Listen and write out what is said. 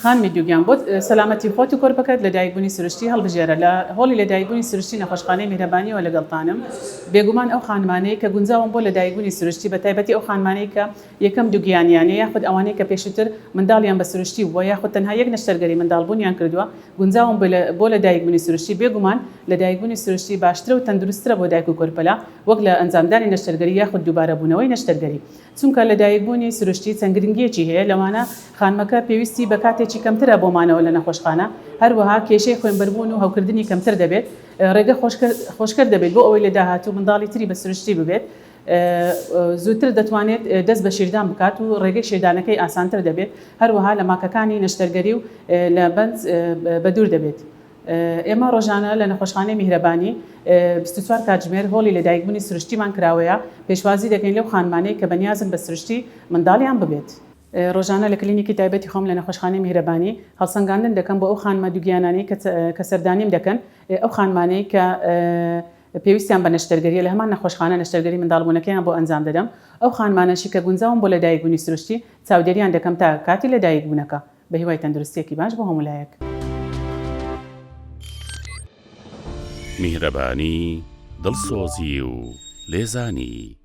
خانمی دووگیان بۆ سەلامەتی خۆت و کۆرپەکەت لەدایکبوونی سروشتی هەڵبژێرە لە هۆڵی لەدایکبوونی سروشتی نەخۆشخانەی میهرەبانیەوە لەگەڵتانم بێگومان ئەو خانمانەی کە گونجاون بۆ لەدایکبوونی سروشتی بەتایبەتی ئەو خانمانەی کە یەکەم دووگیانیانە یاخود ئەوانەی کە پێشووتر منداڵیان بە سروشتی بووە یاخود تەنها یەک نەشتەرگەری منداڵبوونیان کردووە گونجاون بۆ لەدایکبوونی سروشتی بێگومان لەدایکبوونی سروشتی باشترە و تەندروستترە بۆ دایک و کۆرپەلە وەک لە ئەنجامدانی نەشتەرگەری یاخود دووبارەبوونەوەی نەشتەرگەری. چونکە لەدایکبوونی سروشتی چەند گرنگییەکی هەیە، لەوانە خانمەکە پێویستی بە کاتێکی کەمترە بۆ مانەوە لە نەخۆشخانە، هەروەها کێشەی خوێنبەربوون و هەوکردنی کەمتر دەبێت، ڕێگە خۆشکەر دەبێت بۆ ئەوەی لە داهاتوو منداڵی تری بە سروشتی ببێت، زووتر دەتوانێت دەست بە شیردان بکات و ڕێگەی شیردانەکەی ئاسانتر دەبێت، هەروەها لە ماکەکانی نەشتەرگەری و لە بەنج بەدوور دەبێت. ئێمە ڕۆژانە لە نەخۆشخانەی میهرەبانی 24 کاتژمێر هۆڵی لەدایکبوونی سروشتیمان کراوەیە، پێشوازی دەکەین لەو خانمانەی کە بەنیازن بە سروشتی منداڵیان ببێت. ڕۆژانە لە کلینیکی تایبەتی خۆم لە نەخۆشخانەی میهرەبانی هەڵسەنگاندن دەکەم بۆ ئەو خانمە دووگیانانەی کە سەردانیم دەکەن، ئەو خانمانەی کە پێویستیان بە نەشتەرگەرییە لە هەمان نەخۆشخانە نەشتەرگەری منداڵبوونەکەیان بۆ ئەنجام دەدەم، ئەو خانمانەشی کە گونجاون بۆ لەدایکبوونی سروشتی چاودێریان دەکەم تا کاتی لەدایکبوونەکە. بە هیوای تەندروستیەکی باش بۆ هەموو لایەک. میهرەبانی، دڵسۆزی و لێزانی.